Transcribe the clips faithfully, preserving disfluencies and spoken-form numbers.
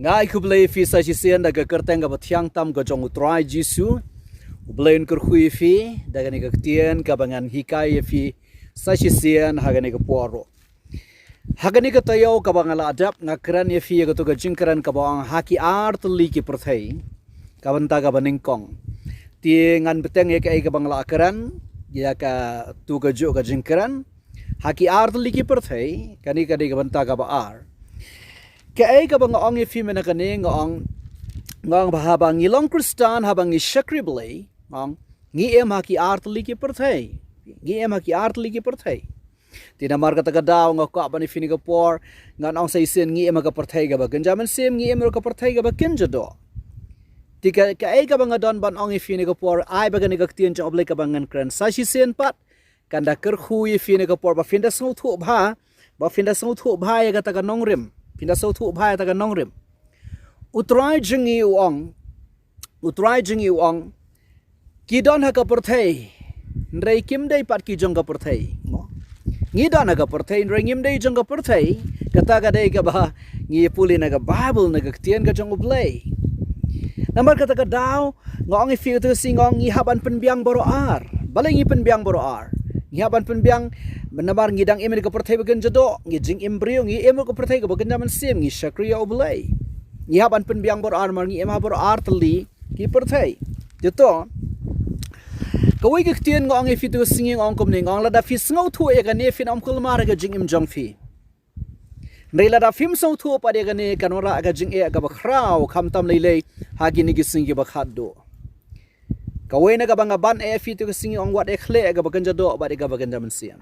Nga ai khublei ïa phi sa shisien da ka kyrteng kaba thiang tam ka jong U Trai Jisu. U Blei un kyrkhu ïa phi da kane ka ktien kaba ngan hikai ïa phi sa shisien ha kane ka por ruh. Ha kane ka taïew kaba nga la dep, nga kren ïa phi ïa kato ka jingkren kaba ong ha ki ar tylli ki pyrthei, ka bynta kaba nyngkong. Te ngan bteng ïa kaei kaba nga la kren ïa kato ka juh ka jingkren. Ha ki ar tylli ki pyrthei, kane ka dei ka bynta kaba ar. Kaei kaba nga ong ïa phi mynta kane, nga ong, nga ong ba haba ngi long Khristan, haba ngi shakri Blei, nga ong, ngi im ha ki ar tylli ki pyrthei. Ngi im ha ki ar tylli ki pyrthei. Te namar kata ka daw nga kwah ban ïa phi ha kane ka por, ngan ong sa shisien ngi im ha ka pyrthei kaba kynja mynsiem, ngi im ruh ha ka pyrthei kaba kynja doh. Te ka, kaei kaba nga don ban ong ïa phi ha kane ka por, ai ba kane ka ktien jong U Blei kaba ngan kren sa shisien pat kan da kyrkhu ïa phi ha kane ka por, ba phin da sngewthuh bha, ba phin da sngewthuh bha ïa kata ka nongrim, phin da sngewthuh bha ïa kata ka nongrim. U Trai jong ngi u ong, U Trai jong ngi u ong, ki don ha ka pyrthei, hynrei kim dei pat ki jong ka pyrthei. Mo? Ngi don ha ka pyrthei, hynrei ngim dei jong ka pyrthei. Kata ka dei kaba ngi pule na ka Baibl, na ka ktien ka jong U Blei. Namar kata ka daw, nga ong ïa phi, kata ka sngi nga ong ngi hap ban pynbiang baroh ar. Balei ngi pynbiang baroh ar? Ngi hap ban pynbiang, namar ngi dang im ha ka pyrthei ba kynja doh, ngi jingim briew, ngi im ha ka pyrthei kaba kynja mynsiem, ngi shakri ïa U Blei. Ngi hap ban pynbiang baroh ar, namar ngi im ha baroh ar tylli ki pyrthei. Te to, kawei ka ktien nga ong ïa phi kata ka sngi, nga ong kumne, nga ong lada phi sngewthuh ïa kane, phin ym kulmar ha ka jingim jong phi. Hynrei lada phim sngewthuh pat ïa kane, kan wanrah ka jingeh kaba khraw, khamtam lei lei ha kine ki sngi kiba khatduh. Kawei na kaba nga ban ai ïa phi kata ka sngi, ong wat ïa khleh ïa kaba kynja doh bad ïa kaba kynja mynsiem.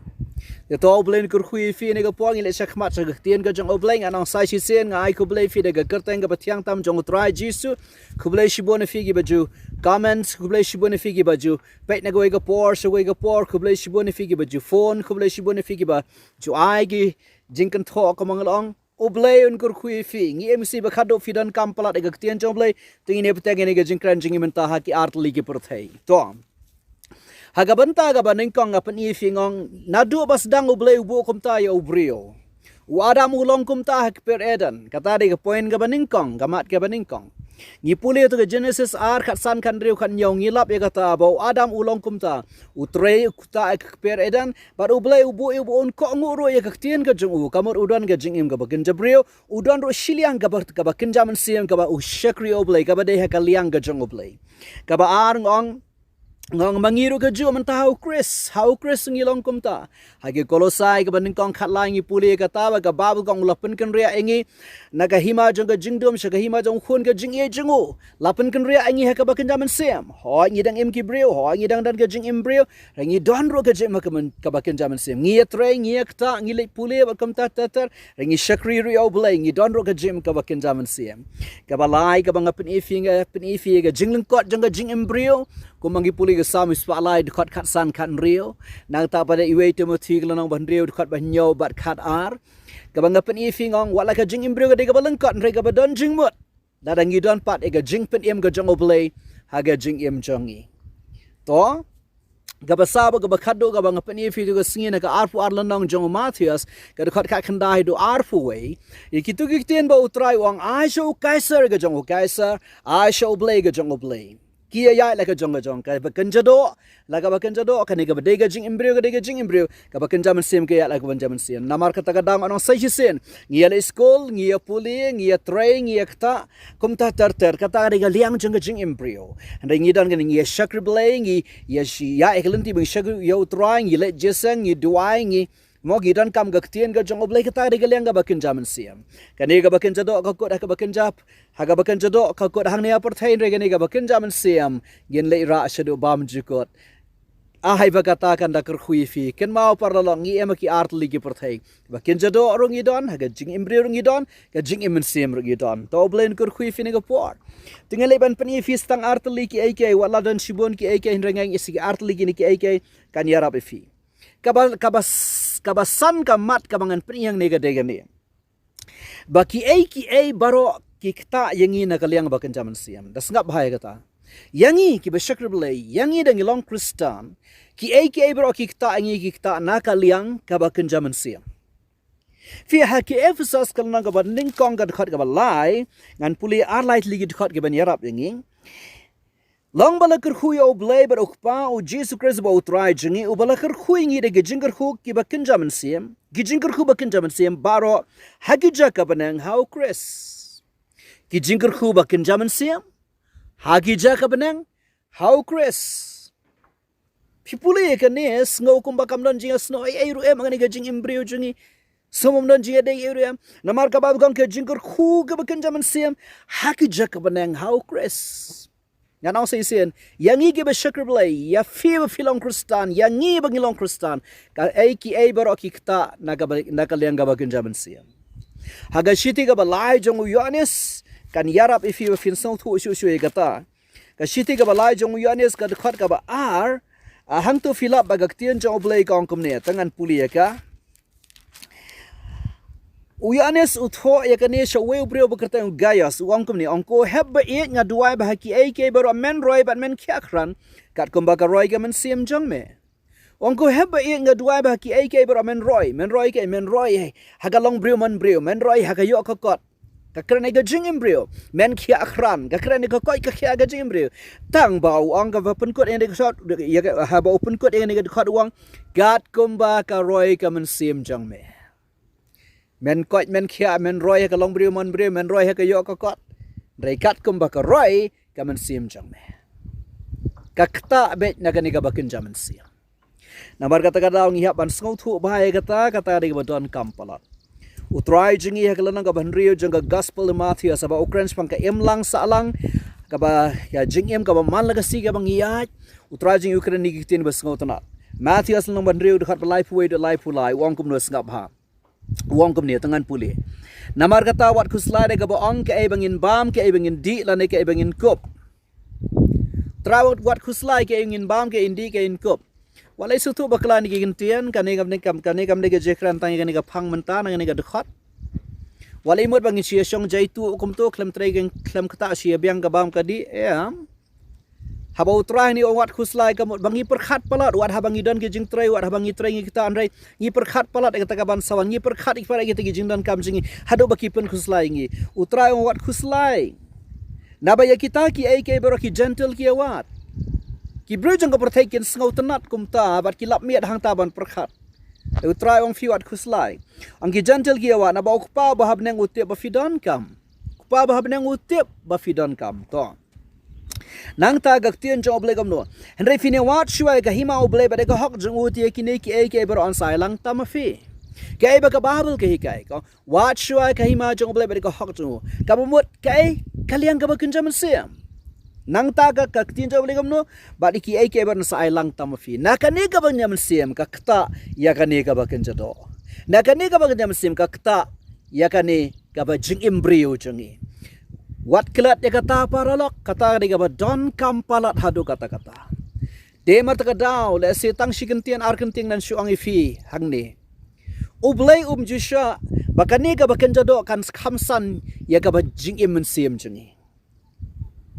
Te to, U Blei un kyrkhu ïa phi ha kane ka por. Ngi leit shakhmat sha ka ktien ka jong U Blei. Ngan ong sa shisien nga ai khublei ïa phi da ka kyrteng kaba thiang tam jong U Trai Jisu. Khublei shibun ïa phi kiba ju comment, khublei shibun ïa phi kiba ju peit na kawei ka por sha kawei ka por, khublei shibun ïa phi kiba ju phone, khublei shibun ïa phi kiba ju ai ki jingkynthoh, kumba nga la ong. U Blei un kyrkhu ïa phi. Ngi im shi ba khatduh, phi donkam palat ïa ka ktien jong U Blei. Te ngin ïa bteng ïa kane ka jingkren jong ngi mynta ha ki ar tylli ki pyrthei. To, ha ka bynta kaba nyngkong nga pyni ïa phi, nga ong, naduh ba sdang U Blei u buh kumta ïa u briew, u Adam u long kumta ha kper Eden. Kata dei ka point kaba nyngkong, ka mat kaba nyngkong. Ngi pule ïa kato ka Genesis ar, khatsan, khathynriew, khathynñiew, ngi lap ïa kata ba u Adam u long kumta, u trei kumta ha kper Eden. Bad U Blei u buh ïa u ba un kohnguh ruh ïa ka ktien ka jong u, ka mut u don ka jingim kaba kynja briew, u don ruh shiliang kaba, kaba kynja mynsiem, kaba u shakri ïa U Blei, kaba dei ha ka liang ka jong U Blei. Kaba ar, nga ong, nga ong ma ngi ruh kajuh mynta ha U Khrist, ha U Khrist ngi long kumta. Ha ki Kolosai kaba nyngkong khatlai ngi pule ïa kata ba ka Baibl ka ong u la pynkynriah ïa ngi na ka hima jong ka jingdum sha ka hima jong U Khun ka jingïeit jong u. La pynkynriah ïa ngi ha kaba kynja mynsiem. Hooid ngi dang im ki briew, hooid ngi dang don ka jingim briew, hynrei ngi don ruh ka jingim ha ka myn-, kaba kynja mynsiem. Ngi ïatrei, ngi ïaktah, ngi leit pule bad kumta ter ter, hynrei ngi shakri ruh ïa U Blei, ngi don ruh ka jingim kaba kynja mynsiem. Kaba lai kaba nga pyni ïa phi, nga pyni ïa phi ka jinglyngkot jong ka jingim briew. Kumba ngi pule ka Salm spah lai, dkhot khatsan, khathynriew. Nangta pat da iwei Timothi ka lynnong ba hynriew, dkhot ba hynñiew bad khatar. Kaba nga pyni ïa phi, nga ong wat la ka jingim briew ka dei kaba lyngkot, hynrei kaba don jingmut, lada ngi don pat ïa ka jingpynim ka jong U Blei ha ka jingim jong ngi. To, kaba saw bad kaba khatduh kaba nga pyni ïa phi kata ka sngi na ka arphew ar lynnong jong u Mathaios, ka dkhot khatkhyndai haduh arphew wei. Ïa kito ki ktien ba U Trai u ong, ai sha u Kaisar ka jong u Kaisar, ai sha U Blei ka jong U Blei. Ki ïaid la ka jong ka jong, kaba kynja doh la kaba kynja doh, kane kaba dei ka jingim briew ka dei ka jingim briew, kaba kynja mynsiem ka ïaid la kaba kynja mynsiem. Namar kata ka daw nga ong sa shisien, ngi ïaleit skul, ngi ïapule, ngi ïatrei, ngi ïaktah, kumta ter ter, kata ka dei ka liang jong ka jingim briew. Hynrei ngi don kane, ngi ïashakri Blei, ngi ïa shi, ïa ïa ka lynti ba ngi shakri ïa U Trai, ngi leit jingïaseng, ngi duwai, ngi Mo, ngi donkam ka ktien ka jong U Blei, kata ka dei ka liang kaba kynja mynsiem. Kane kaba kynja doh ka kut ha kaba kynja, ha kaba kynja doh ka kut hangne ha pyrthei, hynrei kane kaba kynja mynsiem ngin leit rah shaduh bymjukut. Ai ba kata kan da kyrkhu ïa phi. Kynmaw paralok, ngi im ha ki artylli ki pyrthei. Kaba kynja doh ruh ngi don, ha ka jingim briew ruh ngi don, ka jingim mynsiem ruh ngi don. To U Blei un kyrkhu ïa phi ha kane ka por. Te ngan leit ban pyni ïa phi tang artylli kiei kiei, wat la don shibun kiei kiei, hynrei nga ong ïa shi ki artylli kine kiei kiei kan ïarap ïa phi. Kaba, kaba s-, kaba san ka mat kaba ngan pyni hangne ka dei kane. Ba kiei kiei baroh ki ktah ïa ngi na ka liang ba kynja mynsiem. Da sngap bha ïa kata. Ïa ngi kiba shakri Blei, ïa ngi da ngi long Khristan, kiei kiei baroh ki ktah ïa ngi ki ktah na ka liang kaba kynja mynsiem. Phi ha ki Ephesos ka lynnong kaba nyngkong ka dkhot kaba lai, ngan pule ar lai tylli ki dkhot kiban ïarap ïa ngi. Long ba la kyrkhu ïa U Blei bad U Kpa U Jisu Khrist ba U Trai jong ngi, uba la kyrkhu ïa ngi da ki jingkyrkhu kiba kynja mynsiem, ki jingkyrkhu ba kynja mynsiem baroh ha ki jaka bneng ha U Khrist. Ki jingkyrkhu ba kynja mynsiem ha ki jaka bneng ha U Khrist. Phi pule ïa kane, sngew kumba kam don jingïasnoh ei ei ruh em ha kane ka jingim briew jong ngi. Sngew ym don jingïadei ei ruh em. Namar kaba kong ka jingkyrkhu kaba kynja mynsiem ha ki jaka bneng ha U Khrist. Ngan ong sa shisien, ïa ngi kiba shakri Blei, ïa phi ba phi long Khristan, ïa ngi ba ngi long Khristan, kaei kiei baroh ki ktah na kaba, na ka liang kaba kynja mynsiem. Ha ka shithi kaba lai jong u Ïoannis, kan ïarap ïa phi ba phin sngewthuh shuh shuh ïa kata. Ka shithi kaba lai jong u Ïoannis ka dkhot kaba ar, ah, hangto phi lap ba ka ktien jong U Blei ka ong kumne, te ngan pule ïa ka. U Ïoannis u thoh ïa kane sha uwei u briew ba kyrteng u Gaios, u ong kumne, ong, ko hep ba ïeit, nga duwai ba ha kiei kiei baroh men roi bad men khiah khrang, katkum ba ka roi ka mynsiem jong me. Ong, ko hep ba ïeit, nga duwai ba ha kiei kiei baroh men roi, men roi kiei, men roi, eh, ha ka longbriew manbriew, men roi ha ka ïoh ka kot. Ka kren ïa ka jingim briew, men khiah khrang, ka kren ïa ka koit ka khiah ka jingim briew. Tang ba u ong kaba pynkut ïa kane ka dkhot, ïa ka, haba u pynkut ïa kane ka dkhot u ong, katkum ba ka roi ka mynsiem jong me. Men koit men khiah, men roi ha ka longbriew manbriew, men roi ha ka ïoh ka kot. Hynrei katkum ba ka roi ka mynsiem jong me. Ka ktah beit na kane kaba kynja mynsiem. Namar kata ka daw ngi hap ban sngewthuh bha ïa kata, kata ka dei kaba donkam palat. U Trai jong ngi ha ka lynnong kaba hynriew jong ka Gospel u Mathaios, haba u kren shaphang ka imlang sahlang, kaba, ka jingim kaba man la ka sngi kaba ngi ïaid. U Trai jong ngi u kren ïa ki ktien ba sngewtynnat. Mathaios lynnong ba hynriew dkhot ba laiphew wei haduh laiphew lai, u ong kumno, sngap bha. U ong kumne, te ngan pule. Namar kata wat khuslai da kaba ong, kaei ba ngin bam, kaei ba ngin dih, lane kaei ba ngin kup. Trai wat, wat khuslai kaei ngin bam, kaei ngin dih, kaei ngin kup. Wat leit sngewthuh bakla na ki kyntien, kane kam dei kam, kane kam dei ka jingkren tang ïa kane ka phang mynta, na kane ka dkhot. Wat leit mut ba ngin shu ïa shong jaituh kumto, khlem trei, khlem ktah shu ïa biang ka bam ka dih, em. Haba U Trai hangne u ong wat khuslai, ka mut ba ngi pyrkhat palat, wat haba ngi don ki jingtrei, wat haba ngi trei ngi ktah, hynrei ngi pyrkhat palat ïa kata kaban sa wan, ngi pyrkhat ïa ki para ïa kita ki jingdonkam jong ngi, haduh ba ki pynkhuslai ïa ngi. U Trai u ong wat khuslai. Naba ïa kita kiei kiei baroh ki Jentil ki ïa wad. Ki briew jong ka pyrthei kin sngewtynnat kumta, bad ki lap miet hangta ban pyrkhat. U Trai u ong phi wat khuslai. Ong ki Jentil ki ïa wad, naba U Kpa uba ha bneng u tip ba phi donkam. U Kpa uba ha bneng u tip ba phi donkam. To. Nangta ka ktien jong U Blei kumno. Hynrei phin ïa wad shuwa ïa ka hima U Blei bad ïa ka hok jong u, te ïa kine kiei kiei baroh yn sa ïalang tam ma phi. Kaei ba ka Baibl ka hikai, ka ong, wad shuwa ïa ka hima jong U Blei bad ïa ka hok jong u. Kaba mut kaei, ka liang kaba kynja mynsiem. Nangta ka, ka ktien jong U Blei kumno, bad ïa kiei kiei baroh yn sa ïalang tam ma phi. Na kane kaba kynja mynsiem, ka ktah ïa kane kaba kynja doh. Na kane kaba kynja mynsiem, ka ktah ïa kane kaba jingim briew jong ngi. Wat klet ïa kata paralok, kata ka dei kaba donkam palat haduh katta katta. Te mar ta ka daw, lehse tang shi kyntien ar kyntien ngan shu ong ïa phi hangne. U Blei um ju shah ba kane kaba kynja doh kan kham san ïa kaba jingim mynsiem jong ngi.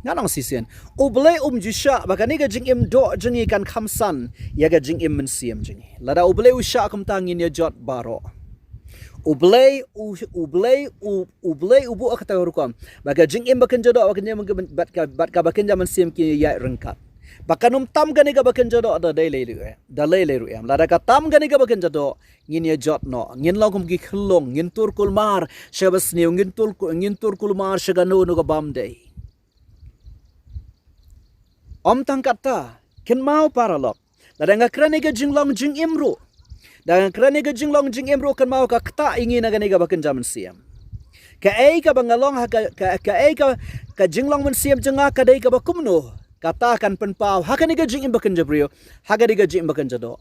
Ngan ong shisien. U Blei um ju shah ba kane ka jingim doh jong ngi kan kham san ïa ka jingim mynsiem jong ngi. Lada U Blei u shah kumta ngin ïa jot baroh. U Blei u, U Blei u, U Blei u buh ha kata ka rukom ba ka jingim ba kynja doh, ba kynja, bad ka, bad kaba kynja mynsiem kin ïaid ryngkat. Ba kan ym tam kane kaba kynja doh da lei lei ruh em. Da lei lei ruh em. Lada ka tam kane kaba kynja doh, ngin ïa jot noh, ngin long kum ki khyllung, ngin tur kulmar sha kaba sniew, ngin tur ku-, ngin tur kulmar sha kano kano kaba ym dei. Ym tang katta, kynmaw paralok. Lada nga kren ïa ka jinglong jingim ruh. Lada nga kren ïa ka jinglong jingim ruh, kynmaw ka ktah ïa ngi na kane kaba kynja mynsiem. Kaei kaba nga long ha ka, ka, kaei ka, ka jinglong mynsiem jong nga ka dei kaba kumno, kata kan pynpaw ha kane ka jingim ba kynja briew, ha kane ka jingim ba kynja doh.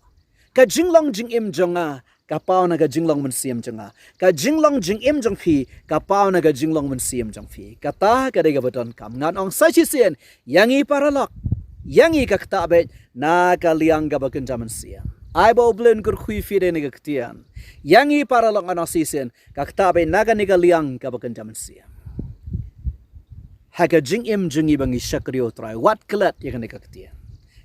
Ka jinglong jingim jong nga ka paw na ka jinglong mynsiem jong nga. Ka jinglong jingim jong phi ka paw na ka jinglong mynsiem jong phi. Kata ka dei kaba donkam. Ngan ong sa shisien, ïa ngi paralok, ïa ngi ka ktah beit na ka liang kaba kynja mynsiem. Ai ba U Blei un kyrkhu ïa phi da kane ka ktien. Ïa ngi paralok ngan ong shisien, ka ktah beit na kane ka liang kaba kynja mynsiem. Ha ka jingim jong ngi ba ngi shakri U Trai, wat klet ïa kane ka ktien.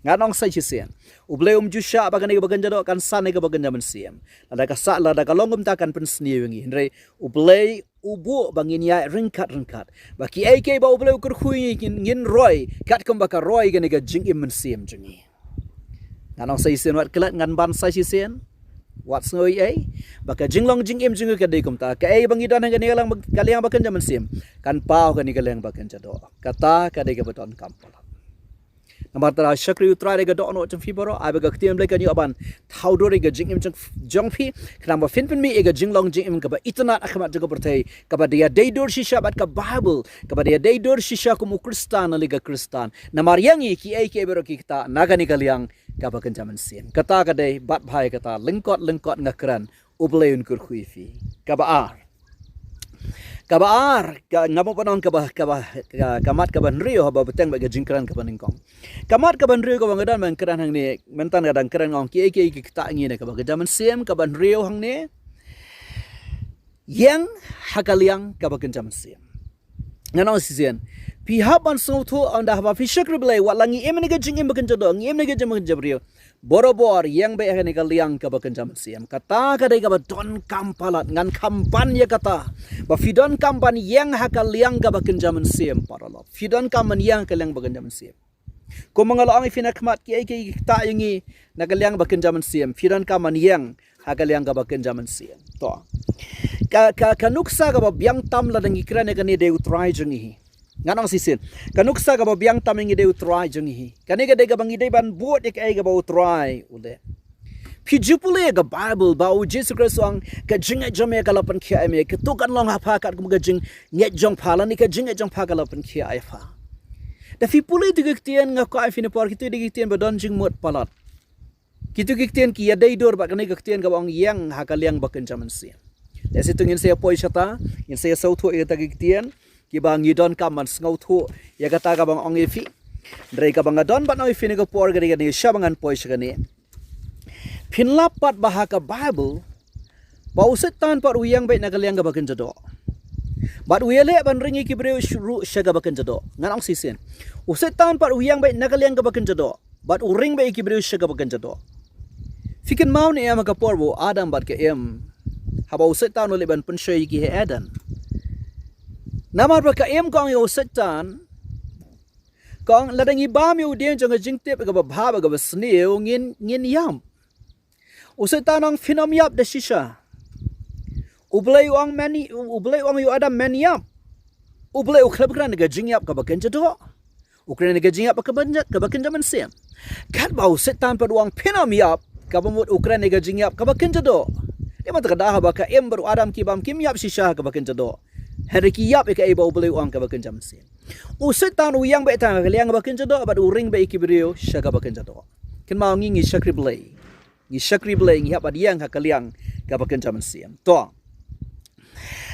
Ngan ong sa shisien. U Blei um ju shah ba kane kaba kynja doh kan san ïa kaba kynja mynsiem. Lada ka sah, lada ka long kumta kan pynsniew ïa ngi. Hynrei U Blei u buh ba ngin ïaid ryngkat ryngkat. Ba kiei kiei ba U Blei u kyrkhu ïa ngi ngin, ngin roi katkum ba ka roi kane ka jingim mynsiem jong ngi. Ngan ong sa shisien, wat klet ngan ban sa shisien. Wat sngew ei ei. Ba ka jinglong jingim jong ngi ka dei kumta. Kaei ba ngi don ha kane ka liang ba, ka liang ba kynja mynsiem, kan paw ha kane ka liang ba kynja doh. Kata ka dei kaba donkam palat. Namar kata, shakri U Trai da ka dohnud jong phi baroh, ai ba ka ktien Blei kan ïoh ban thaw dur ïa ka jingim jong, jong phi, khnang ba phin pynmih ïa ka jinglong jingim kaba itynnad ha khmat jong ka pyrthei, kaba da ïadei dur shisha bad ka Bible, kaba da ïadei dur shisha kum u Khristan na liang ka Khristan. Namar ïa ngi kiei kiei baroh ki ktah na kane ka liang kaba kynja mynsiem. Kata ka dei, bad bha ïa kata, lyngkot lyngkot nga kren, U Blei un kyrkhu ïa phi. Kaba ar. Kaba ar, ka, nga mo ban ong kaba, kaba, ka, ka mat kaba hynriew haba bteng bad ka jingkren kaba nyngkong. Ka mat kaba hynriew kaba nga don ban kren hangne, mynta nga dang kren, nga ong kiei kiei ki ktah ïa ngi na kaba kynja mynsiem, kaba hynriew hangne. Ïeng ha ka liang kaba kynja mynsiem. Ngan ong shisien. Phi hap ban sngewthuh, ynda haba phi shakri Blei, wat la ngi im ha kane ka jingim ba kynja doh, ngi im ha kane ka jingim ba kynja briew. Barabor, ïeng beit ha kane ka liang kaba kynja mynsiem. Kata ka dei kaba donkam palat, ngan kham ban ïa kata. Ba phi donkam ban ïeng ha ka liang kaba kynja mynsiem, paralok. Phi donkam ban ïeng ha ka liang ba kynja mynsiem. Kumba nga la ong ïa phi na khmat, kiei kiei ki ktah ïa ngi na ka liang ba kynja mynsiem, phi donkam ban ïeng ha ka liang kaba kynja mynsiem. To. Ka, ka, ka nuksa kaba biang tam lada ngi kren ïa kane dei U Trai jong ngi hi. Ngan ong shisien. Ka nuksa kaba biang tam ïa ngi dei U Trai jong ngi hi. Kane ka dei kaba ngi dei ban bud ïa kaei kaba U Trai u leh. Phi ju pule ïa ka Bible ba u Jisu Khrist u ong ka jingngeit jong me ka la pynkhiah ïa me, kato kan long ha pha katkum ka jingngeit jong pha, lane ka jingngeit jong pha ka la pynkhiah ïa pha. Da phi pule ïa ki ktien, nga kwah ïa phi na por, kito ki ktien ba don jingmut palat. Kito ki ktien ki ïadei dur bad kane ka ktien kaba ong ïeng ha ka liang ba kynja mynsiem. Lehse to ngin sa ïa poi shata, ngin sa ïa sngewthuh ïa kita ki ktien kiba ngi donkam ban sngewthuh ïa kata kaba nga ong ïa phi. Hynrei kaba nga don ban ong ïa phi na ka por ka dei kane, shwa ba ngan poi sha kane. Phin lap pat ba ha ka Bible ba u Soitan pat u ïeng beit na ka liang kaba kynja doh. Bad u ïaleh ban ring ïa ki briew ruh sha kaba kynja doh. Ngan ong shisien. U Soitan pat u ïeng beit na ka liang kaba kynja doh. Bad u ring beit ïa ki briew sha kaba kynja doh. Phi kynmaw ne em ha ka por ba u Adam bad ka Im, haba u Soitan u leit ban pynshoi ïa ki ha Eden. Namar ba ka Im ka ong ïa u Soitan, ka ong lada ngi bam ïa u dieng jong ka jingtip kaba bha bad kaba sniew ngin, ngin ïap. U Soitan u ong phin ym ïap da shisha. U Blei u ong men, u Blei u ong ïa u Adam men ïap. U Blei u khlem kren ïa ka jingïap kaba kynja doh. U kren ïa ka jingïap kaba kynja, kaba kynja mynsiem. Katba u Soitan pat u ong phin ym ïap, kaba mut u kren ïa ka jingïap kaba kynja doh. Dei mynta ka daw haba ka Im bad u Adam ki bam kim ïap shisha kaba kynja doh. Hynrei ki ïap ïa kaei ba u Blei u ong kaba kynja mynsiem. U Soitan u ïeng beit tang ha ka liang kaba kynja doh bad u ring beit ïa ki briew sha kaba kynja doh. Kynmaw ngi ngi shakri Blei. Ngi shakri Blei ngi hap ban ïeng ha ka liang kaba kynja mynsiem. To.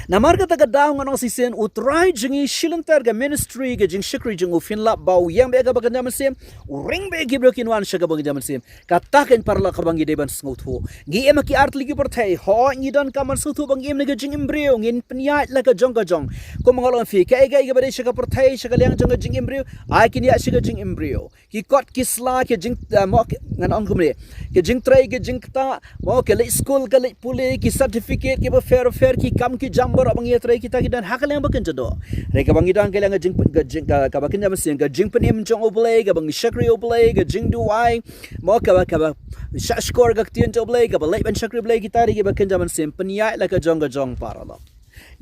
Namar kata ka daw ngan ong shisien u Trai jong ngi shilynter ka ministry ka jingshakri jong u phin lap ba u ïeng beit kaba kynja mynsiem, u ring beit ki briew kin wan sha kaba kynja mynsiem. Kata ka paralok kaba ngi dei ban sngewthuh. Ngi im ha ki artylli ki pyrthei, hooid ngi donkam ban sngewthuh ba ngi im na ka jingim briew, ngin pynïaid la ka jong ka jong. Kumba nga la ong phi, kaei kaei kaba dei sha ka pyrthei, sha ka liang jong ka jingim briew, ai kin ïaid sha ka jingim briew. Ki kot ki sla, ki jing, eh, mo ki, ngan ong kumne. Ki jingtrei, ki jingktah, mo ki leit skul, ki leit pule, ki certificate, kiba pher pher, ki kam ki jam baroh ba ngi ïatrei kita ki don ha ka liang ba kynja doh. Hynrei kaba ngi don ka liang ka jing, ka jing, ka, kaba kynja mynsiem, ka jingpynim jong u Blei, kaba ngi shakri u Blei, ka jingduwai, mo kaba, kaba shah shkor ka ktien jong u Blei, kaba leit ban shakri Blei kita dei kiba kynja mynsiem, pynïaid la ka jong ka jong paralok.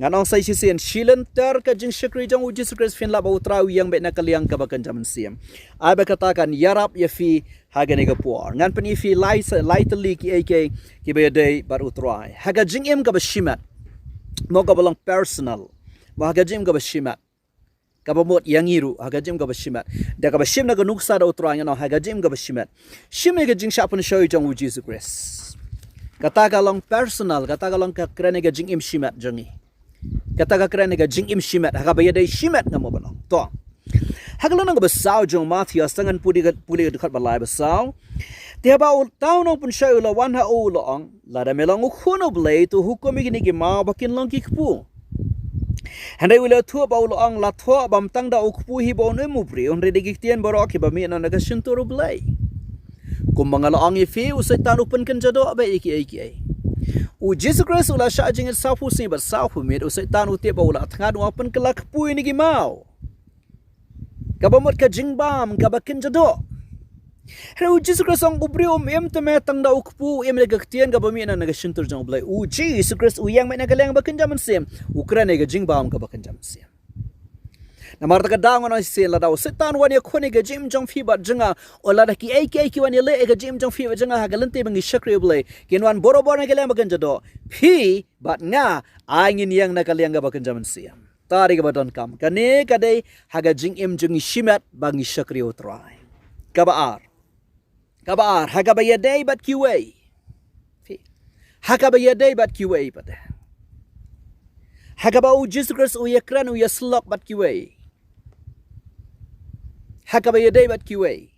Ngan ong sa shisien shilynter ka jingshakri jong u Jisu Khrist phin lap ba u Trai u ïeng beit na ka liang kaba kynja mynsiem. Ai ba kata kan ïarap ïa phi ha kane ka por. Ngan pyni ïa phi lai sa, lai tylli kiei kiei kiba ïadei bad u Trai. Ha ka jingim kaba shimet. Mo kaba long personal. Mo ha ka jingim kaba shimet. Kaba mut ïa ngi ruh, ha ka jingim kaba shimet. Da kaba shim na ka nuksa da u Trai ngan ong ha ka jingim kaba shimet. Shim ïa ka jingshah pynshoi jong u Jisu Khrist. Kata ka long personal, kata ka long ka kren ïa ka jingim shimet jong ngi. Kata ka kren ïa ka jingim shimet, ha kaba ïadei shimet nga mo ban ong. To. Ha ka lynnong kaba saw jong u Mathaios, tang ngan pule ka, pule ka dkhot ba lai ba saw. Te haba uta u nongpynshoi u la wan ha u u la ong, lada me long u khun u Blei to hukum ïa kine ki maw ba kin long ki kpu. Hynrei u la ïathuh bad u la ong, la thoh bam tang da u kpu hi ba un im u briew, hynrei da ki ktien baroh kiba mih na ka shyntur u Blei. Kumba nga la ong ïa phi, u Soitan u pynkynja doh bha ïa kiei kiei. U Jisu Khrist u la shah jingit saphew sngi bad saphew miet, u Soitan u tip ba u la thngan, u la pynkylla kpu ïa kine ki maw. Kaba mut ka jingbam kaba kynja doh. Hynrei u Jisu Khrist u ong, u briew um im te tang da u kpu, im da ka ktien kaba mih na ka shyntur jong U Blei. U Jisu Khrist u ïeng beit na ka liang ba kynja mynsiem, u kren ïa ka jingbam kaba kynja mynsiem. Namar kata ka daw ngan ong shisien, lada u Soitan u wan ïakhun ïa ka jingim jong phi bad jong nga, o lada kiei kiei ki wan ïaleh ïa ka jingim jong phi bad jong nga ha ka lynti ba ngi shakri U Blei, kin wan barabor na ka liang ba kynja doh, phi bad nga, ai ngin ïeng na ka liang kaba kynja mynsiem. Te dei kaba donkam. Kane ka dei ha ka jingim jong ngi shimet ba ngi shakri U Trai. Kaba ar. Kaba ar, ha kaba ïadei bad kiwei. Phi. Ha kaba ïadei bad kiwei pat. Ha kaba u Jisu Khrist u ïakren, u ïasyllok bad kiwei. Ha kaba ïadei bad kiwei.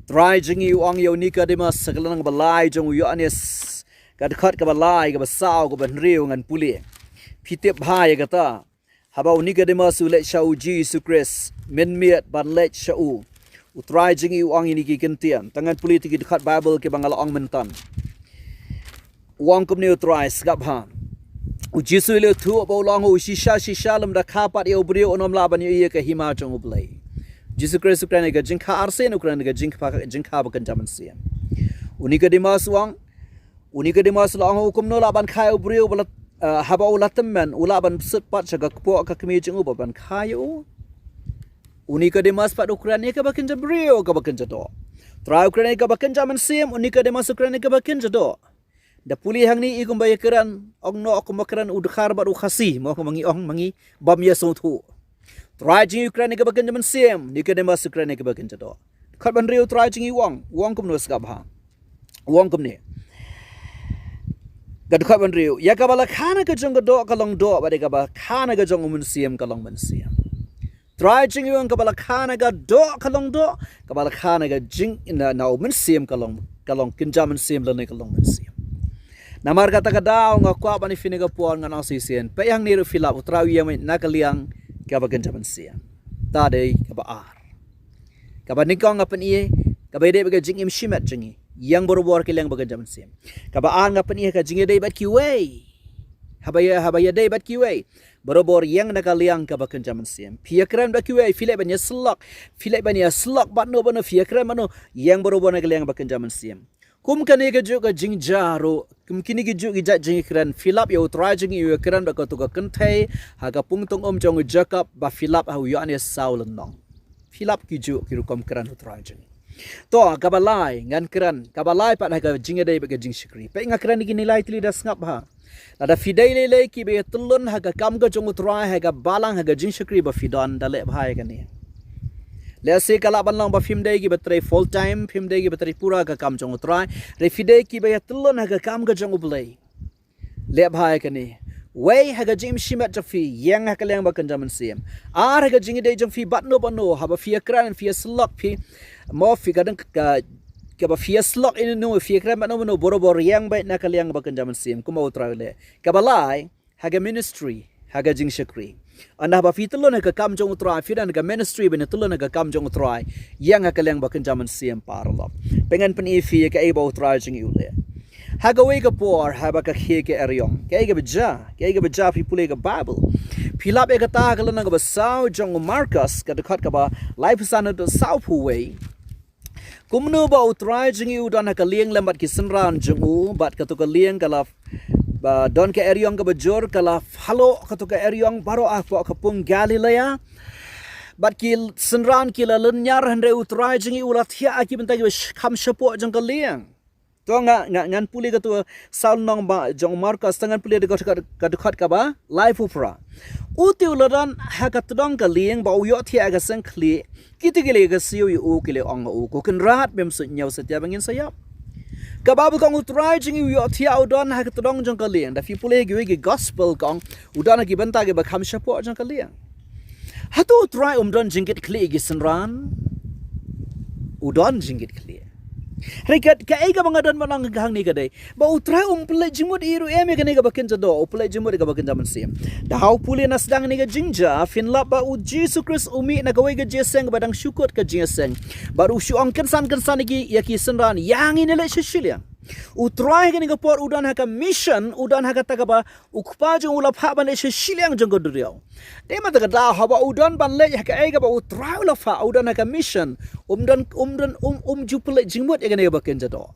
Trai jong ngi u ong ïa u Nikodemus, ha ka lynnong ba lai jong u Ïoannis, ka dkhot kaba lai, kaba saw, kaba hynriew ngan pule. Phi tip bha ïa kata. Haba u Nikodemus u leit sha u Jisu Khrist, mynmiet ban leit sha u, u Trai jong ngi u ong ïa kine ki kyntien. Te ngan pule ïa ki dkhot Baibl kiba nga la ong mynta. U ong kumne u Trai, sngap bha. U Jisu u la ïathuh bad u la ong, u shisha shisha lymda kha pat ïa u briew un ym lah ban ïohi ïa ka hima jong U Blei. Jisu Khrist u kren ïa ka jingkha arsien, u kren ïa ka jingkha, jingkha ba kynja mynsiem. U Nikodemus u ong, u Nikodemus u la ong, u kumno lah ban kha ïa u briew ba la, eh, haba u la tymmen, u lah ban sut pat sha ka kpoh ka kmie jong u bad ban kha ïa u. U Nikodemus pat u kren ïa kaba kynja briew, kaba kynja doh. Trai u kren ïa kaba kynja mynsiem, u Nikodemus u kren ïa kaba kynja doh. Da pule hangne i kumba ïakren, ong noh kumba kren u Dkhar bad u Khasi, mo kumba ngi ong, ma ngi bym ïasngewthuh. Trai jong ngi u kren ïa kaba kynja mynsiem, Nikodemus u kren ïa kaba kynja doh. Dkhot ba hynriew u Trai jong ngi u ong, u ong kumno, sngap bha. U ong kumne. Ka dkhot ba hynriew, ïa kaba la kha na ka jong ka doh ka long doh, bad ïa kaba kha na ka jong u mynsiem ka long mynsiem. Trai jong ngi u ong kaba la kha na ka doh ka long doh, kaba la kha na ka jing, na, na u mynsiem ka long, ka long kynja mynsiem lane ka long mynsiem. Namar kata ka daw nga kwah ban ïa phi ha kane ka por, ngan ong shisien. Peit hangne ruh phi lap, u Trai u ïeng na ka liang kaba kynja mynsiem. Te dei kaba ar. Kaba nyngkong nga pyni, kaba ïadei bad ka jingim shimet jong ngi. Ïeng barabor ka liang ba kynja mynsiem. Kaba ar nga pyni ka jingïadei bad kiwei. Haba ïa, haba ïadei bad kiwei. Barabor ïeng na ka liang kaba kynja mynsiem. Phi ïakren bad kiwei, phi leh ban ïasyllok. Phi leh ban ïasyllok bad no bad no, phi ïakren bad no, ïeng barabor na ka liang ba kynja mynsiem. Kum kane kajuh ka jingjia ruh, kum kine kajuh ki jait jingkren, phi lap ïa u Trai jong ngi u ïakren bad kato ka kynthei ha ka pung tong um jong u Jakob, ba phi lap ha u Ïoannis saw lynnong. Phi lap kijuh ki rukom kren u Trai jong ngi. To, kaba lai, ngan kren, kaba lai pat ha ka jingïadei bad ka jingshakri. Peit nga kren ïa kine lai tylli, da sngap bha. Lada phi dei lei lei kiba ïatyllun ha ka kam ka jong u Trai, ha ka balang, ha ka jingshakri ba phi don, da leh bha ïa kane. Lehse ka lah ban long ba phim dei kiba trei full time, phim dei kiba trei pura ha ka kam jong u Trai. Hynrei phi dei kiba ïatyllun ha ka kam ka jong U Blei. Leh bha ïa kane. Wei, ha ka jingim shimet jong phi, ïeng ha ka liang ba kynja mynsiem. Ar, ha ka jingïadei jong phi bad no bad no, haba phi ïakren, phi ïasyllok, phi, mo phi ka dang ka, kaba phi ïasyllok ïa no, phi ïakren bad no bad no, barabor ïeng beit na ka liang ba kynja mynsiem, kumba u Trai u leh. Kaba lai, ha ka ministry, ha ka jingshakri. Ynda haba phi tyllun ha ka kam jong u Trai, phi don ha ka ministry ban ïatyllun ha ka kam jong u Trai, ïeng ha ka liang ba kynja mynsiem, paralok. Peit ngan pyni ïa phi ïa kaei ba u Trai jong ngi u leh. Ha kawei ka por, haba ka khie ka eriong, kaei kaba jia, kaei kaba jia, phi pule ka Baibl. Phi lap ïa kata ha ka lynnong kaba saw jong u Markos, ka dkhot kaba laiphew san haduh sawphew wei. Kumno ba u Trai jong ngi u don ha ka lieng lem bad ki synran jong u, bad kato ka lieng ka la, ba don ka eriong kaba jur, ka la phaloh kato ka eriong baroh hapoh ka pung Galilea. Bad ki synran ki la lynñiar, hynrei u Trai jong ngi u la thiah ha ki bynta kiba sh-, kham shapoh jong ka lieng. To nga, nga, ngan pule kato saw lynnong ba jong u Markos, te ngan pule da ka, ka, ka dkhot kaba laiphew phra. U te u la don ha ka tdong ka lieng bad u ïohthiah ha ka seng khlieh. Kito ki la ïa ka siew ïa u, ki la ong ha u, Ko Kynrad, mem suidñiew satia ba ngin sa ïap. Ka Baibl ka ong u Trai jong ngi u ïohthiah, u don ha ka tdong jong ka lieng. Da phi pule ha kiwei ki gospel ka ong u don ha ki bynta kiba kham shapoh jong ka lieng. Hato u Trai um don jingkitkhlieh ïa ki synran? U don jingkitkhlieh. Hynrei ka, kaei kaba nga don ban ong hangne ka dei ba U Trai um pynleit jingmut ïa ruh em ïa kane kaba kynja doh, u pynleit jingmut ïa kaba kynja mynsiem. Da ha u pule na sdang kane ka jingjia, phin lap ba U Jisu Khrist u mih na kawei ka jingïaseng kaba dang shu kut ka jingïaseng. Bad u shu ong kynsan kynsan ïa ki, ïa ki synran, ïa ngin ïaleit sha shiliang. U Trai kane ka por u don ha ka mission, u don ha kata kaba u Kpa jong u la phah ban leit sha shiliang jong ka duriaw. Te mynta ka daw haba u don ban leit ha kaei kaba U Trai u la phah, u don ha ka mission, um don, um don, um, um ju pynleit jingmut ïa kane kaba kynja doh.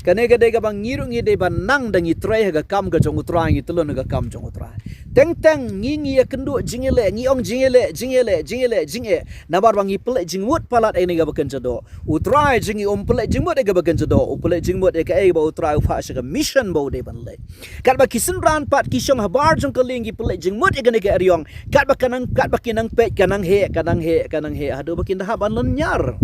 Kane ka dei kaba ngi ruh ngi dei ban nang da ngi trei ha ka kam ka jong U Trai, ngi tylli ha ka kam jong U Trai. Teng teng ngi, ngi ïakynduh jingïaleh, ngi ong jingïaleh, jingïaleh, jingïaleh, jingeh. Namar ba ngi pynleit jingmut palat ïa kane kaba kynja doh. U Trai jong ngi um pynleit jingmut ïa kaba kynja doh, u pynleit jingmut ïa kaei ba U Trai u phah sha ka mission ba u dei ban leit. Katba ki synran pat ki shong habar jong ka lieng ki pynleit jingmut ïa kane ka eriong. Katba ka nang, katba ki nang peit ka nang heh, ka nang heh, ka nang heh. Haduh ba kin da hap ban lynñiar.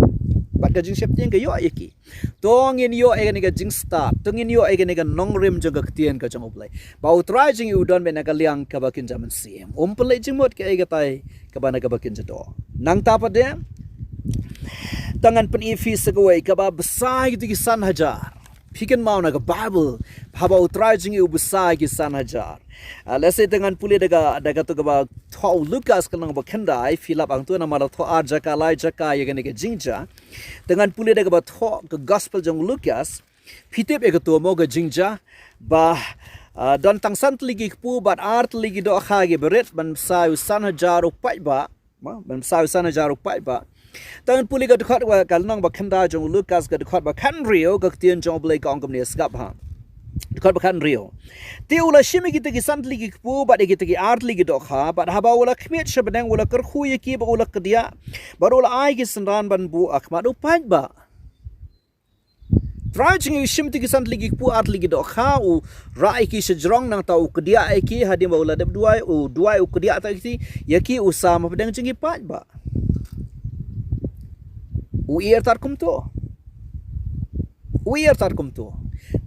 Bad ka jingsheptieng ka ïoh ïa ki. To ngin ïoh ïa kane ka jingstad, to ngin ïoh ïa kane ka nongrim jong ka ktien ka jong U Blei. Ba U Trai jong ngi u don beit na ka liang kaba kynja mynsiem. Um pynleit jingmut kaei katai kaba na kaba kynja doh. Nangta pat de, to ngan pyni ïa phi sa kawei kaba bsa ïa kito ki san hajar. Phi kynmaw na ka Baibl, haba U Trai jong ngi u bsa ïa ki san hajar. Ah, lehse to ngan pule da ka, da kato kaba thoh u Lukas ka lynnong ba khyndai, phi lap hangto namar la thoh ar jaka lai jaka ïa kane ka jingjia. To ngan pule da kaba thoh ka gospel jong u Lukas. Phi tip ïa kato mo ka jingjia ba, ah, don tang san tylli ki kpu bad ar tylli ki dohkha kiba rit ban bsa ïa u san hajar u paidbah. Mo, ban bsa ïa u san hajar u paidbah. To ngan pule ka dkhot ba, ka lynnong ba khyndai jong u Lukas ka dkhot ba khathynriew, ka ktien jong U Blei ka ong kumne, sngap ha. Dkhot ba khathynriew. Te u la shim ïa kita ki san tylli ki kpu bad ïa kita ki ar tylli ki dohkha, bad haba u la khmied sha bneng u la kyrkhu ïa ki bad u la kdiah, bad u la ai ki synran ban buh ha khmat u paidbah. Trai jong ngi u shim ïa kita ki san tylli ki kpu ar tylli ki dohkha, u rah ïa ki sha jrong, nangta u kdiah ïa ki, hadien ba u la dep duwai, u duwai u kdiah ïa ki, ïa ki u sam ha pdeng jong ki paidbah. U ïar tad kumto. U ïar tad kumto.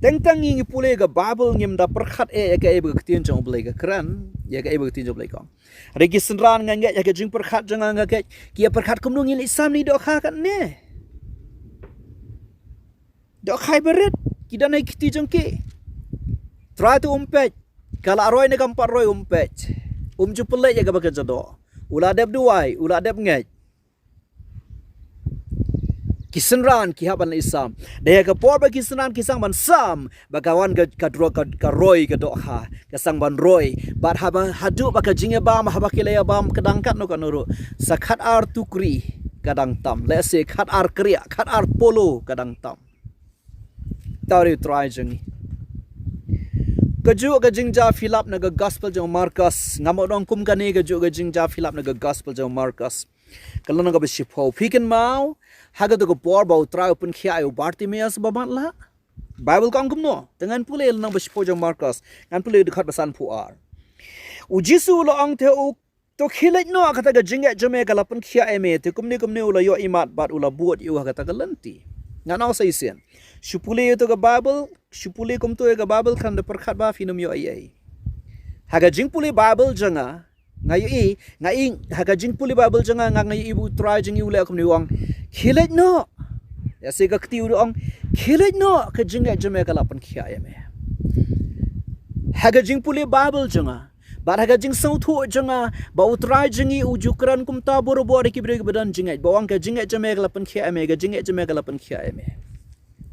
Teng teng ngi, ngi pule ka Baibl ngim da pyrkhat eh ïa kaei ba ka ktien jong U Blei ka kren, ïa kaei ba ka ktien jong U Blei ka ong. Hynrei ki synran, nga ngeit ha ka jingpyrkhat jong nga, nga ngeit ki ïa pyrkhat kumno ngin leit sam ïa kine ki dohkha katne. Dohkha ba rit, ki don ha ki kti jong ki. Trai to um peit, ka la roi ne kam pat roi um peit. Um ju pynleit ïa kaba kynja doh. U la dep duwai, u la dep ngeit. Ki synran ki hap ban leit sam. Dei ha ka por ba ki synran ki sdang ban sam, ba ka wan ka, ka dro-, ka, ka roi ka dohkha, ka sdang ban roi. Bad haba haduh ba ka jingïabam, haba ki la ïabam ka dang katno katno ruh, sa khatar tukri ka dang tam. Lehse khatar kriah, khatar polo ka dang tam. Tari U Trai jong ngi. Kajuh ka jingjia phi lap na ka gospel jong u Markos. Ngam ong kum kane, kajuh ka jingjia phi lap na ka gospel jong u Markos. Ka lynnong kaba shiphew. Phi kynmaw, ha kato ka por ba U Trai u pynkhiah ïa u Bartimeus ba matlah. Baibl ka ong kumno? To ngan pule lynnong ba shiphew jong u Markos. Ngan pule dkhot ba sanphew ar. U Jisu u la ong te ha u, to khie leit noh, kata ka jingngeit jong me ka la pynkhiah ïa me. Te kumne kumne u la ïoh imat bad u la bud ïa u ha kata ka lynti. Ngan ong sa shisien. Shu pule ïa to ka Baibl, shu pule kumto ïa ka Baibl, khlem da pyrkhat ba phin ym ïoh ei ei. Ha ka jingpule Baibl jong nga, nga ïohi, nga ïohi, ha ka jingpule Baibl jong nga, nga, nga ïohi ba U Trai jong ngi u leh kumne, u ong, khie leit noh. Ïa, sa ka kti u ong, khie leit noh, ka jingngeit jong me ka la pynkhiah ïa me. Ha ka jingpule Baibl jong nga, bad ha ka jingsngewthuh jong nga, ba U Trai jong ngi u ju kren kumta barabor ïa ki briew kiba don jingngeit, ba u ong ka jingngeit jong me ka la pynkhiah ïa me, ka jingngeit jong me ka la pynkhiah ïa me.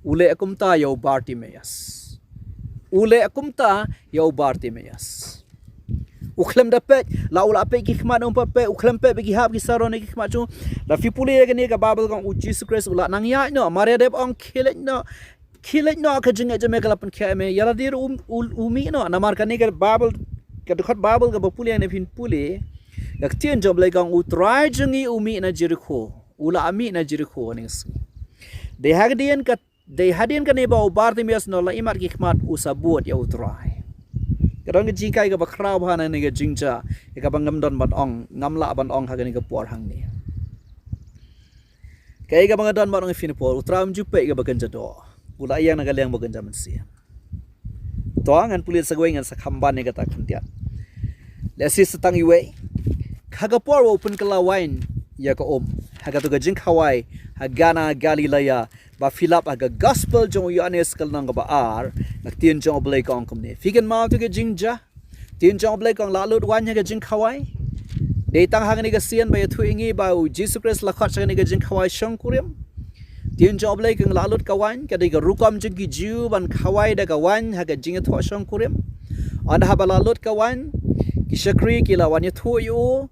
U leh kumta ïa u Bartimeus. U leh kumta ïa u Bartimeus. U khlem da peit, la u la peit ki khmat, um pat peit, u khlem peit bad ki hap ki saron ki khmat jong u. La phi pule ïa kane ka Baibl ka ong U Jisu Khrist u la nang ïaid noh, mar ïa dep ong khie leit noh, khie leit noh, ka jingngeit jong me ka la pynkhiah ïa me, ïa lade ruh u, u, u mih noh, namar kane ka Baibl, ka dkhot Baibl kaba pule ne phin pule, ka ktien jong U Blei ka ong U Trai jong ngi u mih na Jerikho, u la mih na Jerikho ha kane ka sngi. Dei hadien ka Dei hadien kane ba u Bartimeus u la imat ki khmat u sa bud ïa u Trai. Ka don ka jinghikai kaba khraw bha na kane ka jingjia, ïa kaba ngam don ban ong, ngam lah ban ong ha kane ka por hangne. Kaei kaba nga don ban ong ïa phi na por, u Trai um ju peit ïa kaba kynja doh. U la ïeng na ka liang ba kynja mynsiem. To ngan pule sa kawei, ngan sa kham ban ïa kata khyndiat. Lehse sa tang iwei. Ha ka por ba u pynkylla wain ïa ka um, ha kato ka jingkhawai ha Kana Galilea, ba phi lap ha ka gospel jong u Ïoannis ka lynnong kaba ar, ka ktien jong U Blei ka ong kumne. Phi kynmaw ïa ka jingjia? Ktien jong U Blei ka ong la lut waiñ ha ka jingkhawai. Dei tang ha kane ka sien ba ïathuh ïa ngi ba u Jisu Khrist la khot sha kane ka jingkhawai shongkurim. Ktien jong U Blei ka ong la lut ka waiñ, ka dei ka rukom jong ki Jiw ban khawai da ka waiñ ha ka jingïathoh shongkurim. Ynda haba la lut ka waiñ, ki shakri ki la wan ïathuh ïa u,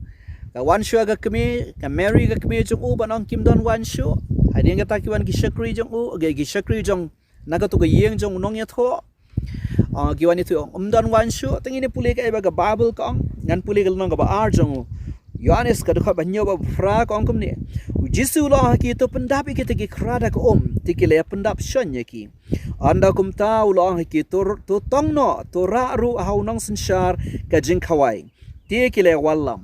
ka wan shuwa ka kmie, ka Mary ka kmie jong u, ban ong kim don waiñ shuh. Hadien kata ki wan ki shakri jong u, ki, ki shakri jong na katu ka ïing jong u nongïathoh. Ah, ki wan ïathuh ong, um don waiñ shuh. Te ngin ïa pule kaei ba ka Baibl ka ong. Ngan pule ka lynnong kaba ar jong u Ïoannis, ka dkhot ba hynñiew bad ba phra, ka ong kumne. U Jisu u la ong ha ki, to pyndap ïa kita ki khra da ka um, te ki la ïa pyndap shon ïa ki. Ynda kumta u la ong ha ki, to, to tong noh, to rah ruh ha u nongsynshar ka jingkhawai, te ki la ïa wallam.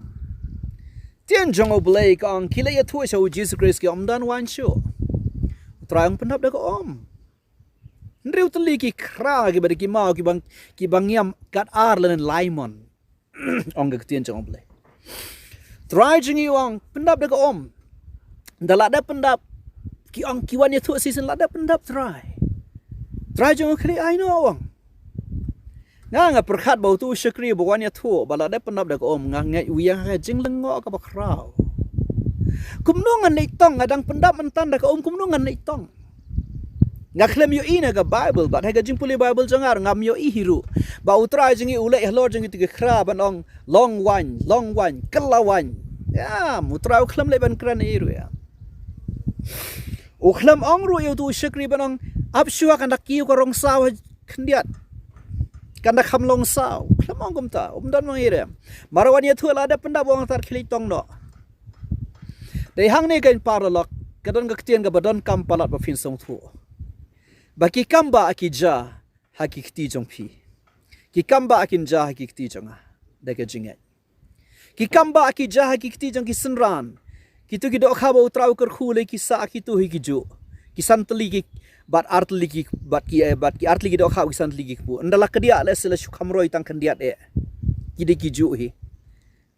Ktien jong U Blei ka ong, ki la ïathuh sha u Jisu Khrist, ki ong, um don waiñ shuh. U Trai ong, pyndap da ka um. Hynriew tylli ki khra kiba dei ki maw, kiba, kiba ngiam kat ar lane lai mon. Ong ka ktien jong U Blei. Trai jong ngi u ong, pyndap da ka um. Ynda la dep pyndap, ki ong, ki wan ïathuh shisien, la dep pyndap Trai. Trai jong ngi, khlieh ai noh, u ong. Nga, nga pyrkhat ba utu u shakri ba wan ïathuh ba la dep pyndap da ka um, nga ngeit u ïeng ha ka jinglyngngoh kaba khraw. Kumno ngan leit tong, nga dang pyndap mynta da ka um, kumno ngan leit tong? Nga khlem ïohi na ka Baibl, bad ha ka jingpule Baibl jong nga ruh ngam ïohi hi ruh ba U Trai jong ngi u leit halor jong kita ki khra ban ong, long waiñ, long waiñ, kylla waiñ. Ïa, U Trai u khlem leit ban kren hi ruh ïa. U khlem ong ruh ïa utu u shakri ban ong, ap shuwa, kan da kiew ka rong saw ha khyndiat. Kan da kham long saw. U khlem ong kumta, um don mang ïa re. Mar wan ïathuh la dep pyndap, u ong, tad khlieh tong noh. Dei hangne keiñ paralok, ka don ka ktien kaba donkam palat ba phin sngewthuh. Ba ki kam ba ki jia ha ki kti jong phi. Ki kam ba kin jia ha ki kti jong nga. Da ka jingngeit. Ki kam ba ki jia ha ki kti jong ki synran. Kitu ki dohkha ba U Trai u kyrkhu lei, ki sah kitu hi ki juh. Ki san tylli ki, bad ar tylli ki, bad ki, eh, bad ki ar tylli ki dohkha, ki san tylli ki kpu. Ynda la kdiah leh, sa la shu kham roi tang khyndiat eh. Ki dei ki juh hi.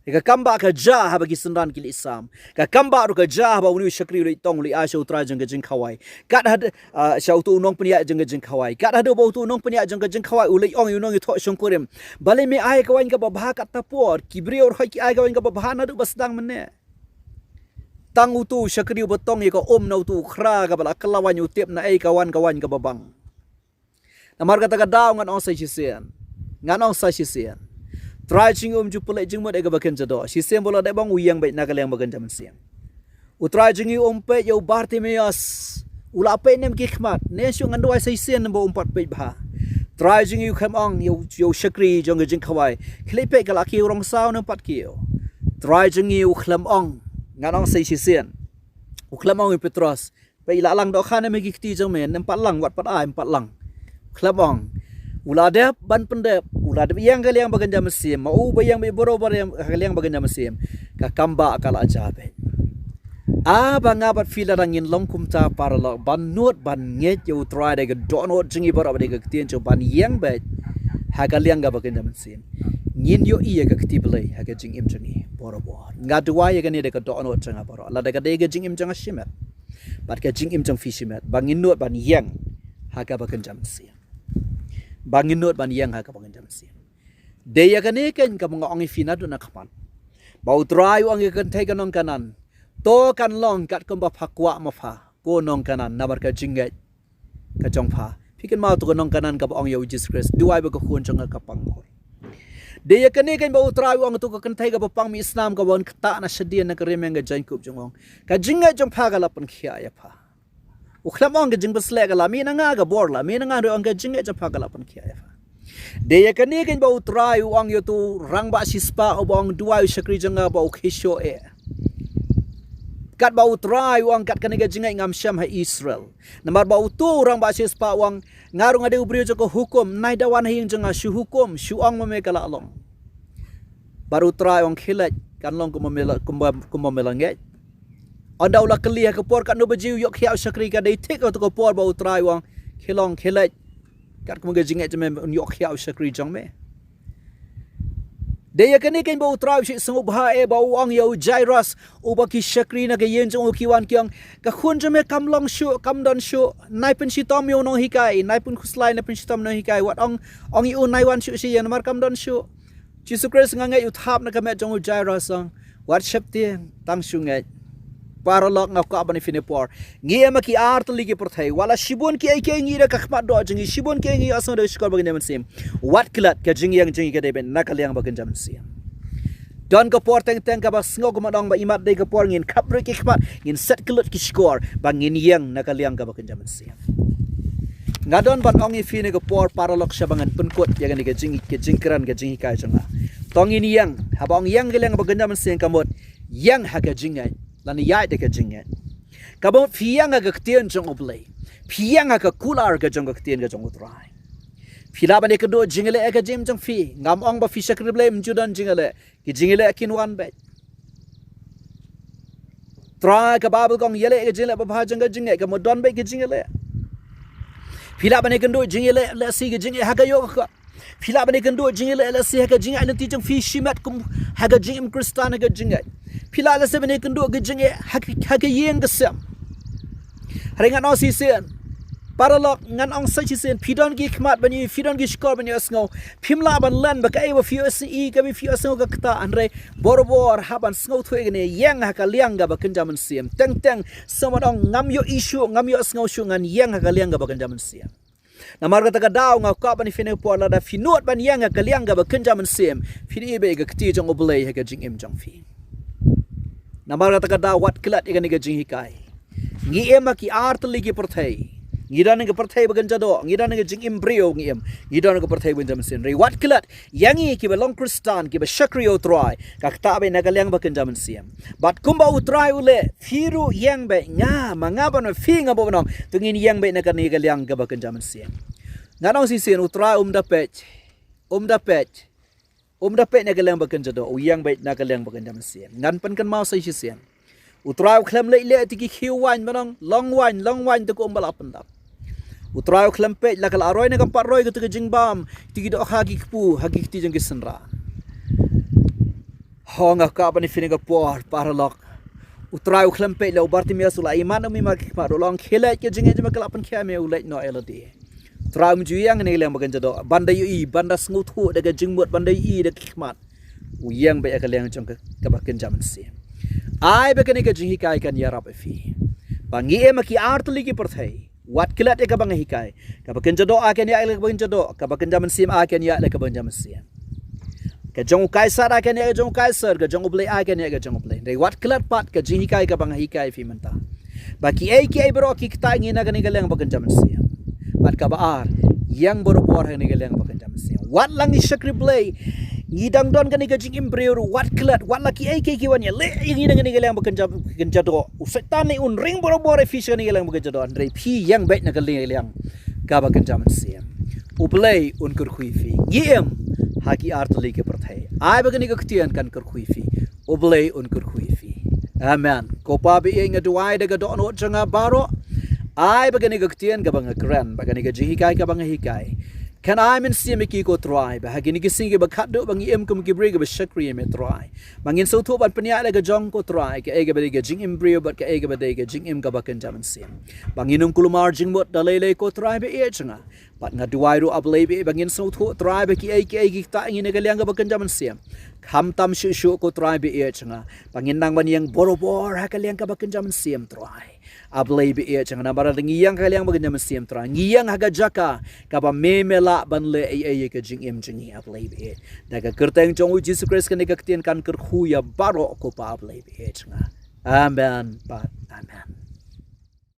Ka kam ba ka jia haba ki synran ki leit sam. Ka kam ba ruh ka jia haba une u shakri u leit tong, u leit ai sha U Trai jong ka jingkhawai. Kat haduh, ah, sha utu u nongpynïaid jong ka jingkhawai. Kat haduh ba utu u nongpynïaid jong ka jingkhawai u leit ong ïa u nongïathoh shongkurim, balei me ai ka waiñ kaba bha katta por? Ki briew ruh ki ai ka waiñ kaba bha naduh ba sdang mynne. Tang utu u shakri uba tong ïa ka um na utu u khra kaba la kylla waiñ u tip naei ka wan ka waiñ kaba bang. Namar kata ka daw ngan ong sa shisien. Ngan ong sa shisien. Trai jong ngi um ju pynleit jingmut ïa kaba kynja doh. Shisien ba u la dep ong, u ïeng beit na ka liang ba kynja mynsiem. U Trai jong ngi um peit ïa u Bartimeus. U la peit ne em ki khmat. Ne shu ngan duwai sa shisien ba um pat peit bha. Trai jong ngi u khlem ong ïa u, ïa u shakri jong ka jingkhawai, khlieh peit, ka la kiew rong saw, ne em pat kiew. Trai jong ngi u khlem ong. Ngan ong sa shisien. U khlem ong ïa u Petros, peit, la lang dohkha ne em ha ki kti jong me, ne em pat lang, wat pat ai, em pat lang. Khlem ong. U la dep ban pyndep, u la dep ïeng ka liang ba kynja mynsiem, ma u ba ïeng beit baroh ba ïeng ka liang ba kynja mynsiem. Ka kam ba ka la jia beit. Ah, ba nga bad phi lada ngin long kumta paralok, ban nud ban ngeit ïa U Trai da ka dohnud jong ngi baroh, bad da ka ktien jong u, ban ïeng beit ha ka liang kaba kynja mynsiem, ngin ïohi ïa ka kti Blei ha ka jingim jong ngi baroh bor. Nga duwai ïa kane da ka dohnud jong nga baroh, lada ka dei ka jingim jong nga shimet, bad ka jingim jong phi shimet, ba ngin nud ban ïeng ha kaba kynja mynsiem. Ba ngin nud ban ïeng ha kaba kynja mynsiem. Dei ïa kane keiñ kaba nga ong ïa phi naduh na khmat, ba U Trai u ong ïa ka kynthei ka nong Kanaan, to kan long katkum ba pha kwah ma pha, ko nong Kanaan, namar ka jingngeit ka jong pha. Phi kynmaw to ka nong Kanaan kaba ong ïa u Jisu Khrist, duwai ba ka khun jong nga ka pang bor. Dei ïa kane keiñ ba U Trai u ong to ka kynthei kaba pang mih snam, kaba wan ktah na shadien na ka rmiang ka jaiñkup jong u, ong, ka jingngeit jong pha ka la pynkhiah ïa pha. U khlem ong ka jingpynshlur ka la mih na nga, ka bor la mih na nga, hynrei u ong ka jingngeit jong pha ka la pynkhiah ïa pha. Dei ïa kane keiñ ba U Trai u ong ïa utu u rangbah shispah uba ong, duwai ïa u shakri jong nga ba u khie shuh eh. Katba U Trai u ong, kat kane ka jingngeit ngam shem ha Israel. Namar ba utu u rangbah shispah u ong, nga ruh nga dei u briew jong ka hukum, nai da wan ha ïing jong nga, shu hukum, shu ong ma me, ka la long. Bad U Trai u ong, khie leit, kan long kumba me la, kumba, kumba me la ngeit. Ynda u la kylli ha ka por katno baje u ïoh khiah u shakri, ka dei thik kato ka por ba U Trai u ong, khie long, khie leit, katkum ka jingngeit jong me un ïoh khiah u shakri jong me. Dei ïa kane keiñ ba U Trai u shu sngewbha eh, ba u ong ïa u Jairus, uba ki shakri na ka ïing jong u ki wan ki ong, ka khun jong me kam long shuh, kam don shuh, nai pynshitom ïa u nonghikai, nai pynkhuslai, nai pynshitom nonghikai, wat ong, ong ïa u nai wan shuh sha ïing namar kam don shuh. Jisu Khrist nga ngeit u thap na ka met jong u Jairus, ong, wat sheptieng, tang shu ngeit. Paralok, nga kwah ban ïa phi ha kane ka por. Ngi im ha ki ar tylli ki pyrthei, wat la shibun kiei kiei ngi ïoh da ka khmat doh jong ngi, shibun kiei ngi ïohsngew da ka shkor ba kynja mynsiem. Wat klet, ka jingïeng jong ngi ka dei beit na ka liang ba kynja mynsiem. Don ka por teng teng kaba sngew kumno ba imat dei ka por ngin khapbriew ki khmat, ngin set klet ki shkor, ba ngin ïeng na ka liang kaba kynja mynsiem. Nga don ban ong ïa phi ha kane ka por, paralok, sha ba ngan pynkut ïa kane ka jing, ka jingkren, ka jinghikai jong nga. To ngin ïeng, haba ong ïeng ha ka liang ba kynja mynsiem ka mut ïeng ha ka jingngeit, lane ïaid da ka jingngeit. Kaba phi ïeng ha ka ktien jong U Blei, phi ïeng ha ka kular ka jong ka ktien ka jong U Trai. Phi lah ban ïakynduh jingïaleh ha ka jingim jong phi. Ngam ong ba phi shakri Blei ym ju don jingïaleh. Ki jingïaleh kin wan beit. Trai, ka Baibl ka ong ïaleh ka jingïaleh babha jong ka jingngeit, ka mut don beit ka jingïaleh. Phi lah ban ïakynduh jingïaleh lehse ka jingngeit ha ka ïoh ka kot. Phi lah ban ïakynduh jingïaleh lehse ha ka jingïaid lynti jong phi shimet kum ha ka jingim Khristan ha ka jingngeit. Phi lah lehse ban ïakynduh ka jingngeit ha ka, ha ka ïing ka sem. Hynrei ngan ong shisien, paralok, ngan ong sa shisien, phi don ki khmat ban ïohi, phi don ki shkor ban ïohsngew. Phim lah ban len ba kaei ba phi ïohi, kaei ba phi ïohsngew ka ktah, hynrei barabor hap ban sngewthuh ïa kane, ïeng ha ka liang kaba kynja mynsiem. Teng teng, sngewbha ong ngam ïohi shuh, ngam ïohsngew shuh, ngan ïeng ha ka liang kaba kynja mynsiem. Namar kata ka daw nga kwah ban ïa phi ha kane ka por, lada phi nud ban ïeng ha ka liang kaba kynja mynsiem, phi dei beit ïa ka kti jong U Blei ha ka jingim jong phi. Namar kata ka daw wat klet ïa kane ka jinghikai. Ngi im ha ki ar tylli ki pyrthei. Ngi don ha ka pyrthei ba kynja doh, ngi don ha ka jingim briew ngi im. Ngi don ha ka pyrthei ba kynja mynsiem. Hynrei wat klet, ïa ngi kiba long Khristan, kiba shakri ïa U Trai, ka ktah beit na ka liang ba kynja mynsiem. Bad kumba U Trai u leh, phi ruh ïeng beit, nga, ma nga bad ma phi, nga bud ban ong, to ngin ïeng beit na kane ka liang kaba kynja mynsiem. Ngan ong shisien, U Trai um da peit, um da peit, um da peit na ka liang ba kynja doh, u ïeng beit na ka liang ba kynja mynsiem. Ngan pynkynmaw sa shisien. U Trai u khlem leit leh ïa ki khiew waiñ, ban ong, long waiñ, long waiñ, te ka um ba la pyndap. U Trai u khlem peit la ka la roi ne kam pat roi, kata ka jingbam, ïa ki dohkha ki kpu ha ki kti jong ki synran. Ho, nga kwah ban ïa phi ha kane ka por, paralok. U Trai u khlem peit la u Bartimeus, u la imat ne um imat ki khmat, u la ong, khie leit, ka jingngeit jong me ka la pynkhia ïa me, u leit noh ïa lade. U Trai um ju ïeng ha kane ka liang ba kynja doh, ban da ïohi, ban da sngewthuh da ka jingmut, ban da ïohi da ki khmat. U ïeng beit ha ka liang jong ka, kaba kynja mynsiem. Ai ba kane ka jinghikai kan ïarap ïa phi. Ba ngi im ha ki ar tylli ki pyrthei. Wat klet ïa kaba nga hikai. Kaba kynja doh ai kan ïaid ïa kaba kynja doh. Kaba kynja mynsiem ai kan ïaid ïa kaba kynja mynsiem. Ka jong u Kaisar ai kan ïaid ïa ka jong u Kaisar. Ka jong U Blei ai kan ïaid ïa ka jong U Blei. Hynrei wat klet pat ka jinghikai kaba nga hikai ïa phi mynta. Ba kiei kiei baroh ki ktah ïa ngi na kane ka liang ba kynja mynsiem. Bad kaba ar, ïeng barabor ha kane ka liang ba kynja mynsiem. Wat la ngi shakri Blei, ngi dang don kane ka jingim briew ruh, wat klet, wat la kiei kiei ki wan ïaleh ïa ngi na kane ka liang ba kynja, kynja doh. U Soitan ne un ring barabor ïa phi sha kane ka liang ba kynja doh, hynrei phi ïeng beit na kane ka liang kaba kynja mynsiem. U Blei un kyrkhu ïa phi. Ngi im ha ki ar tylli ki pyrthei. Ai ba kane ka ktien kan kyrkhu ïa phi. U Blei un kyrkhu ïa phi. Amen. Ko Pa ba ïeit, nga duwai da ka dohnud jong nga baroh. Ai ba kane ka ktien kaba nga kren, ba kane ka jinghikai kaba nga hikai, kan ai mynsiem ïa ki, ko Trai, ba ha kine ki sngi kiba khatduh ba ngi im kum ki briew kiba shakri ïa me, Trai, ba ngin sngewthuh ban pynïaid ïa la ka jong, ko Trai, kaei kaba dei ka jingim briew bad kaei kaba dei ka jingim kaba kynja mynsiem. Ba ngin ym kulmar jingmut da lei lei, ko Trai ba ïeit jong nga. Bad nga duwai ruh, A Blei ba ïeit, ba ngin sngewthuh, Trai, ba kiei kiei ki ktah ïa ngi na ka liang kaba kynja mynsiem. Khamtam shuh shuh, ko Trai ba ïeit jong nga, ba ngin nang ban ïeng barabor ha ka liang kaba kynja mynsiem, Trai. A Blei ba ïeit jong nga, namar lada ngi ïeng ha ka liang ba kynja mynsiem, Trai, ngi ïeng ha ka jaka kaba me, me lah ban leh ei ei ïa ka jingim jong ngi, A Blei ba ïeit. Da ka kyrteng jong U Jisu Khrist kane ka ktien kan kyrkhu ïa baroh, ko Pa, A Blei ba ïeit jong nga. Amen. Bad